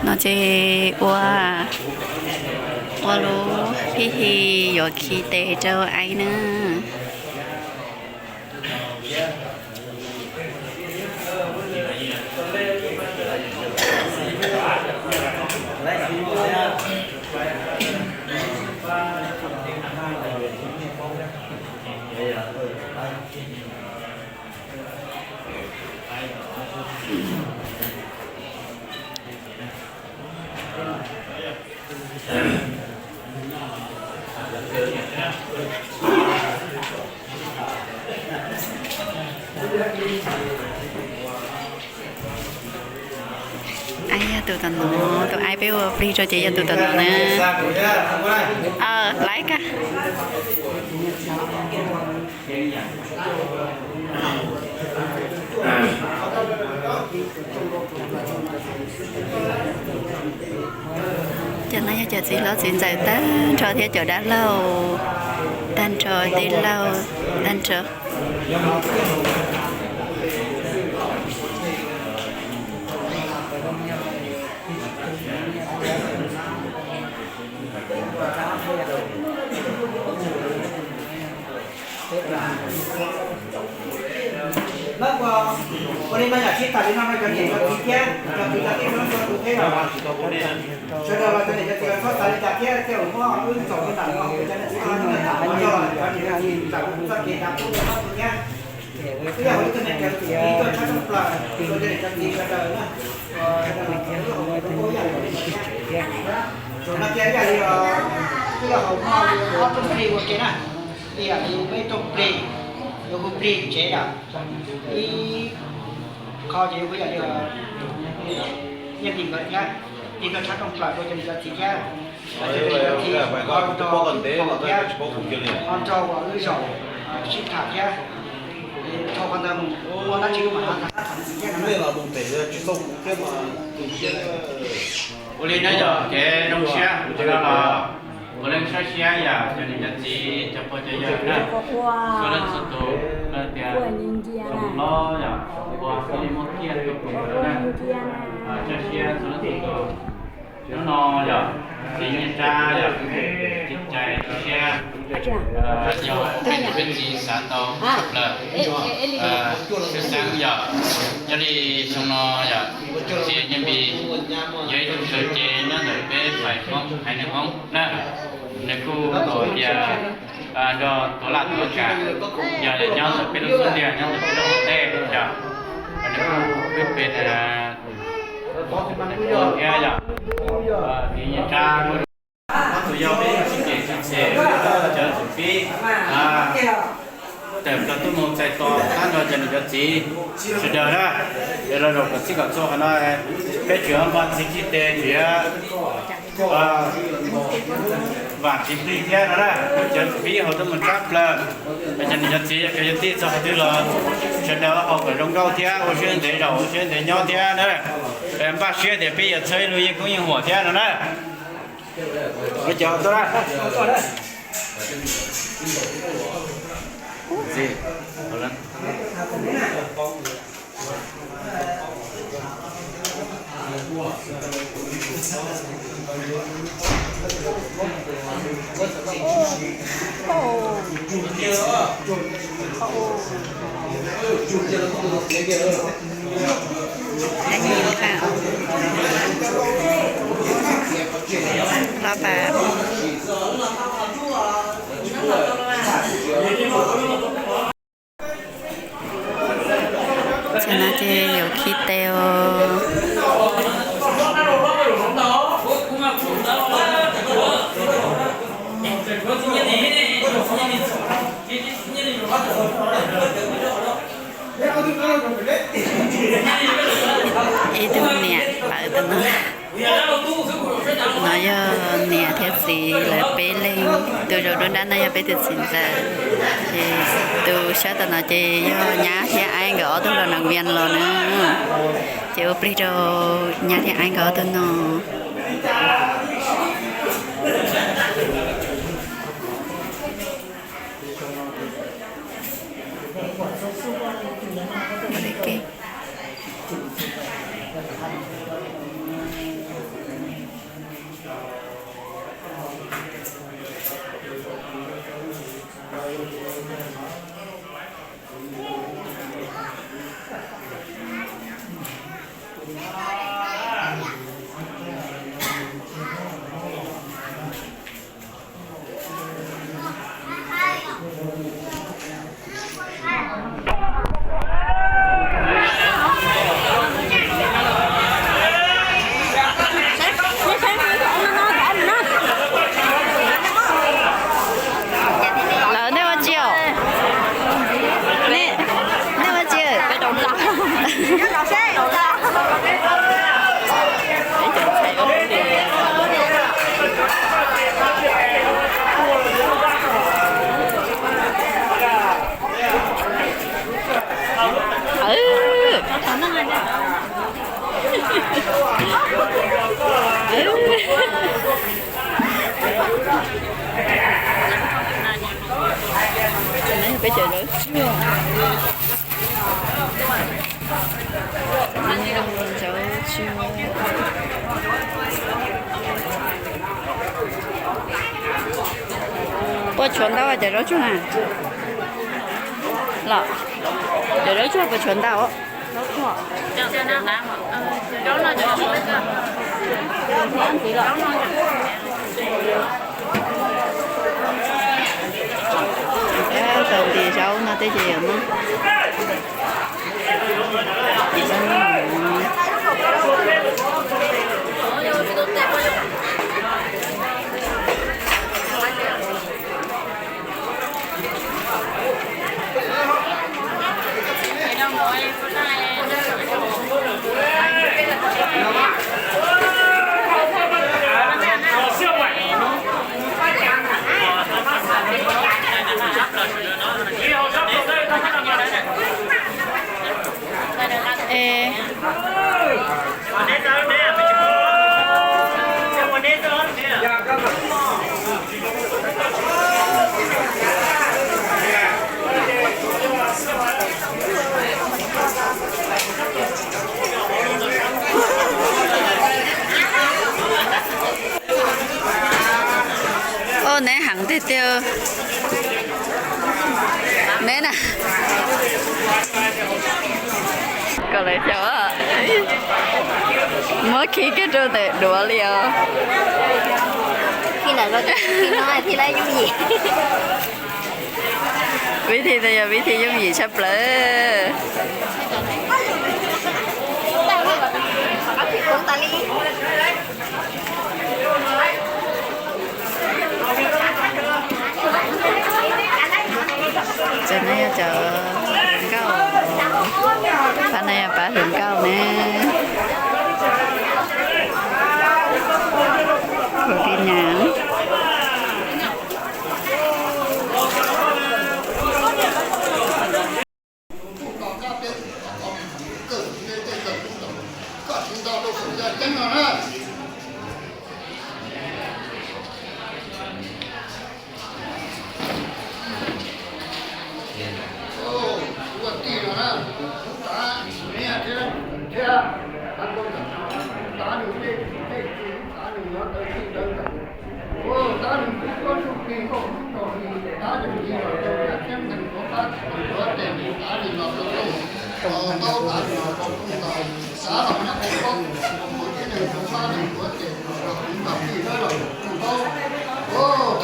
No ces ua, ua lub pib hi yuav khi tes rau Aib na. Aib yog tus tom no, tus Aib peb ua plig rau ces yog tus tom no na. Laiv kag. Cov no yog cov txiv hlob txiv ntxawm tag nrho thiab cov dab laug tag nrho, tij laug tag nrho. Ua li no yog sib tham li no rau cov niam cov txiv thiab cov kwv cov tij txhua leej txhua tus thiab yom. Sawv daws los cov niam cov txiv los txhob xav li cas thiab, tej zaum muab wb txaus li ntawm no, cov niam txiv txhua leej txhua tus, cov niam cov txiv txawm txoj kev kav pub rau txhua tus thiab. Wb yog hauv lub teb chaws Thaib tuaj tshaj rooj plaws rau cov niam cov txiv sawv daws na. Sawv daws los txog lub hauv paus lub paub yam li no thiab. Zaum no cia ib yam li os, wb los haus hmo li ob rooj plig ua ke na. Ib yam li muaj ib rooj plig, yuav hu plig tsev yom. Ib qho ces yuav hu yam li os, Nyiaj Npis nkawd thiab, tig tuaj tshaj rooj plaws rau cov niam cov txiv thiab. Ho nrog uas wb zaum sib tham thiab, dhau qhov ntawd mus ua dab tsi wb mam tham, tham ntxiv thiab no. Ua li na yom, kev zoo siab no los ua leej sab siab yom, cov niam cov txiv cov pog cov yawg na, txhua leej txhua tus, tias txhua tus hlob yom, ua txhua li muaj kiag rau kuv na, sab siab txhua leej txhua tus. Hnub no yog txiv Nyiaj Tsab yog txiv cai siab, yog peb txiv xav tau tshaj plaws. Xwb xeeb yog, yog li xyoo no yog txiv Nyiaj Npis yog ib tug sawv cev nyob ntawm peb fais Hmoob haiv neeg Hmoob na. Nws kuj tau tias nrog tuav laj tuav kam, yog nyob ntawm peb lub xub ntiag nyob ntawm peb lub hauv ntej yog, nws kuj pib pem thiab yog txiv Nyiaj Tsab kuj tus yog peb tsis kev tsis txhem, cov txiv pib tawm plaws tuaj mus txais tos tag nrho cov niam cov txiv sawv daws na. Es los zaum kom txij kom txhua qhov no peb tseem npaj txiv khi tes tseem vam txiv plig thiab no na. Cov txiv pib hauv tuaj mus tshaj plaws, cov niam cov txiv yog kwv yog tij txog qhov twg los sawv daws haus kom zoo nkauj thiab ua siab ntev zaum ua siab ntev nyob thiab na. Npaj siab tias peb yuav txhawb ib lub yeeb koob yeeb huam thiab no na. Cov tuaj na. Tam no ces yuav khi tes os. Ib tug niam pawv tus no. No yog niam thiab txiv lawv peb leeg. Tus zaum nruab nrab no yog peb tus txiv ntxawm, ces tus sab tom no ces yog nyab thiab aib nkawd ob tug los noom vias los na. Ces ua plig rau nyab thiab aib nkawd ob tug no. Lawv, nej ua tsi os? Nej, nej ua tsi? Peb cov zaub tsuag. Zaub tsuag. Puas tshuav ntau cov zaub tsuag na? Los, cov zaub tsuag puas tshuav ntau? Tau nti zaub no tej ces yuav muab. Ua neb heev tiag tiag. Neb na. Kom lawv xyaum. Muab khi kiag rau ntawm duav li os. Vib thi no yog vib thi yooj yim tshaj plaws. Cov no yog cov, pab no yog pab hluas nkauj ne. Ua li na.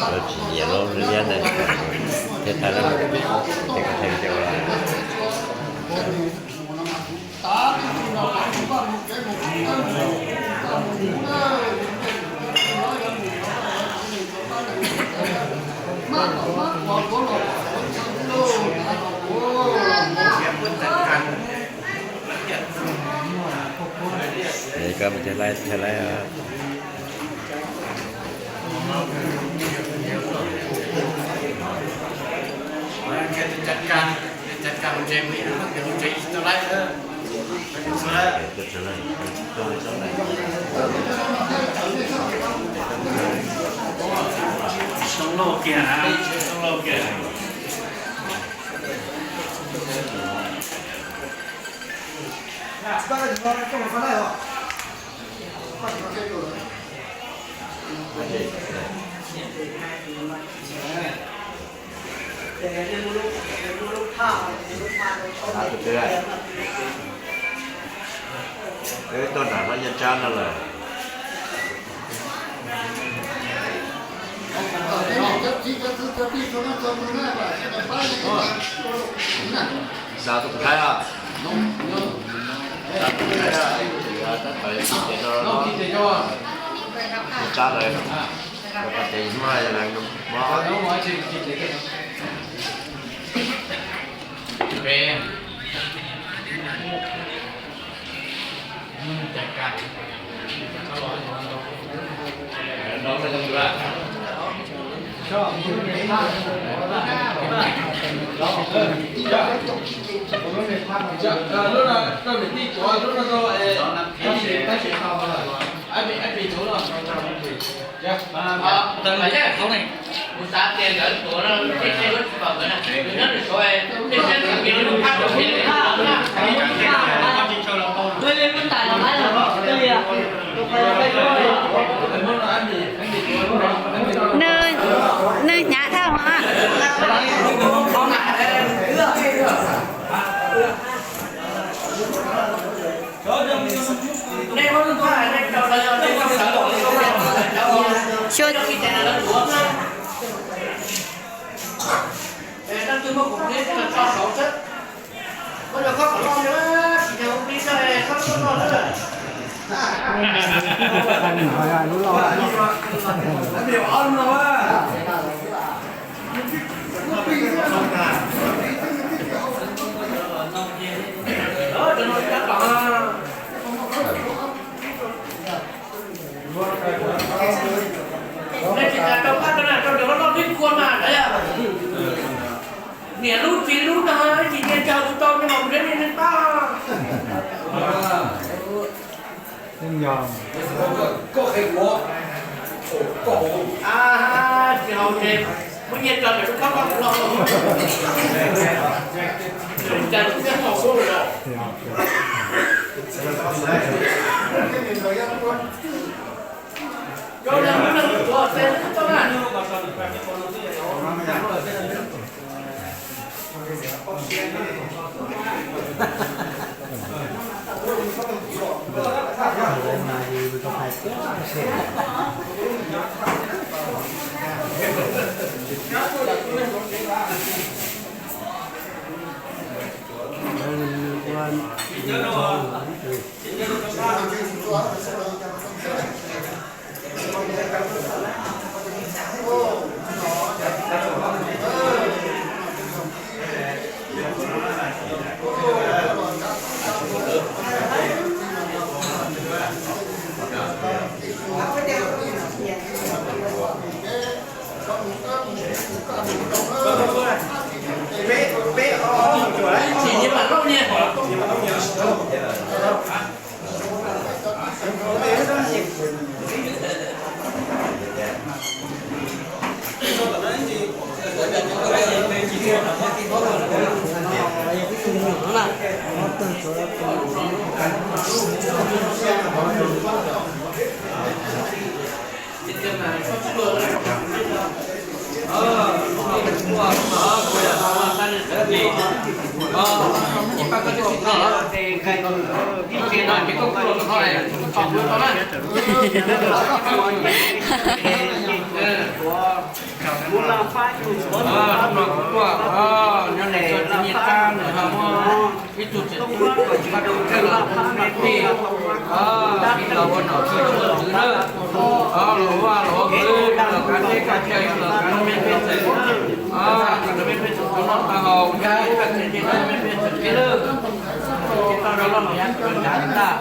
Lawv tsis nyiam lub liab ntawd thiab, thaij lawm ces koj thaij video lawm. Koj mus thaij laib, thaij laib. Tuaj nram no Nyiaj Tsab no lawm. Xav tus Thaib a, xav tus Thaib a, tab tom ces no Nyiaj Tsab lawm, ces no mob. Lub no rau niam tij tuav, lub no rau ib pis tuav. Nws, nws hnyav dhau na. Xyov Niam lub txiv lub no tsis nyiaj ncaug tsis tau ne, mas kuv nrhiav nej pab. Koj qhia kuv, koj hauv, tsis haus ces muab nyiaj tso ntawm lub khob koj kuv los. Cas lub siab haus suab lawm. Ib tug txiv tub pab rau koj los tus me pej, los ua nom ua tswv na, los ua los ua kwv, los kav teb kav chaw, los kav me pej xeem, kav me pej xeem tus noj tau haus, ua teb kav teb me pej xeem kev lawm, tsis tau rau loj los yav tag.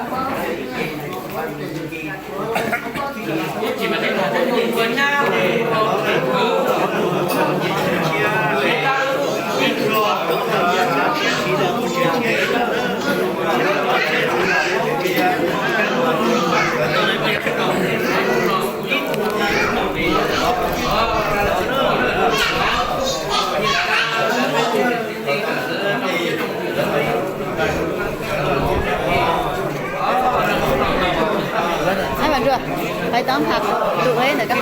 Ai, Vam Ruam, pais tau nqa tus ntawm koj.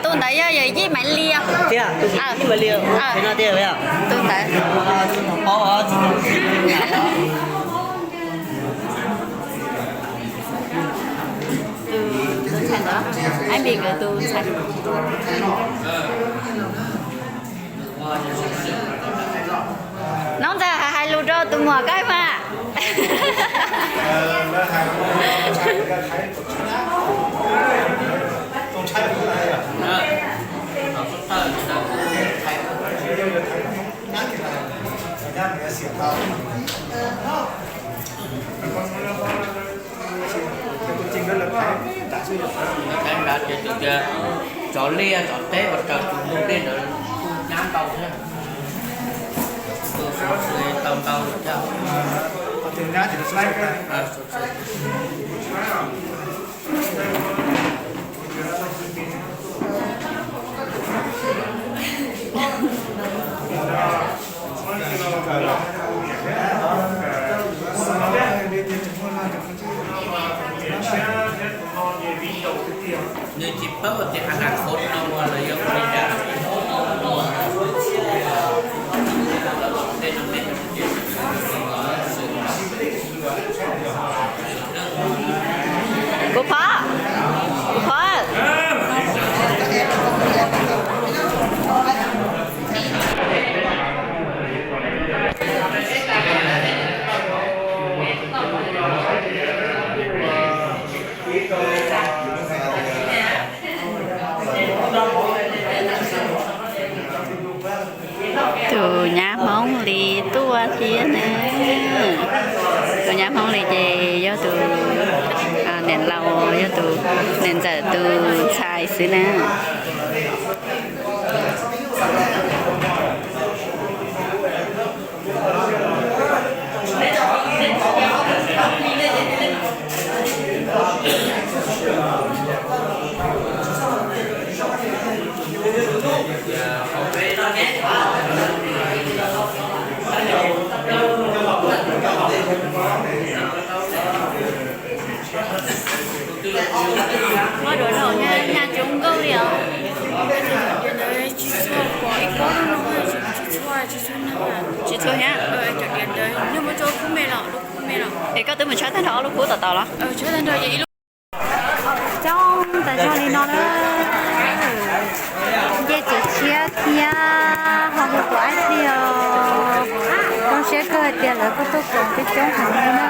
Tus ntawd yog yawm yij Maiv Liag. Tus ntawd. Tus ntxhais ntawd, Ib Npis nkawd tus ntxhais. Nob Ntxawg hais lus rau tus muam koj mas. Cov liaj cov teb uas raws tus ntug dej ntawd kuj nyab ntau thiab. Tus xov xwm tau ntau lawm thiab. Nws tsis paub tias a nas khov no los yog ua li cas. Kuv Phov, kuv Phov. Tus nyab Hmoob Lis tuaj thiab na. Tus nyab Hmoob Lis ces yog tus niam laus, yog tus niam ntxawm tus ntxhais xwb na. Muab duav noj nyaj coob nkauj li os. Tsis txhua pom ib kob no, tsis txhua, tsis txhua neeg. Tsis txhua thiab. Cov diav ntawd nws muab rau khub me los, lub khub me los. Es koj twb mus tshawb tag nrho ob lub khub tom tod los? Tshawb tag nrho ces ib lub. Coob tas zog li no na. Ncej tseem tshiab thiab, ho hu kuv aib thiab os. Zoo siab kawg hais tias lawv kuj tuaj koom coob coob heev li na.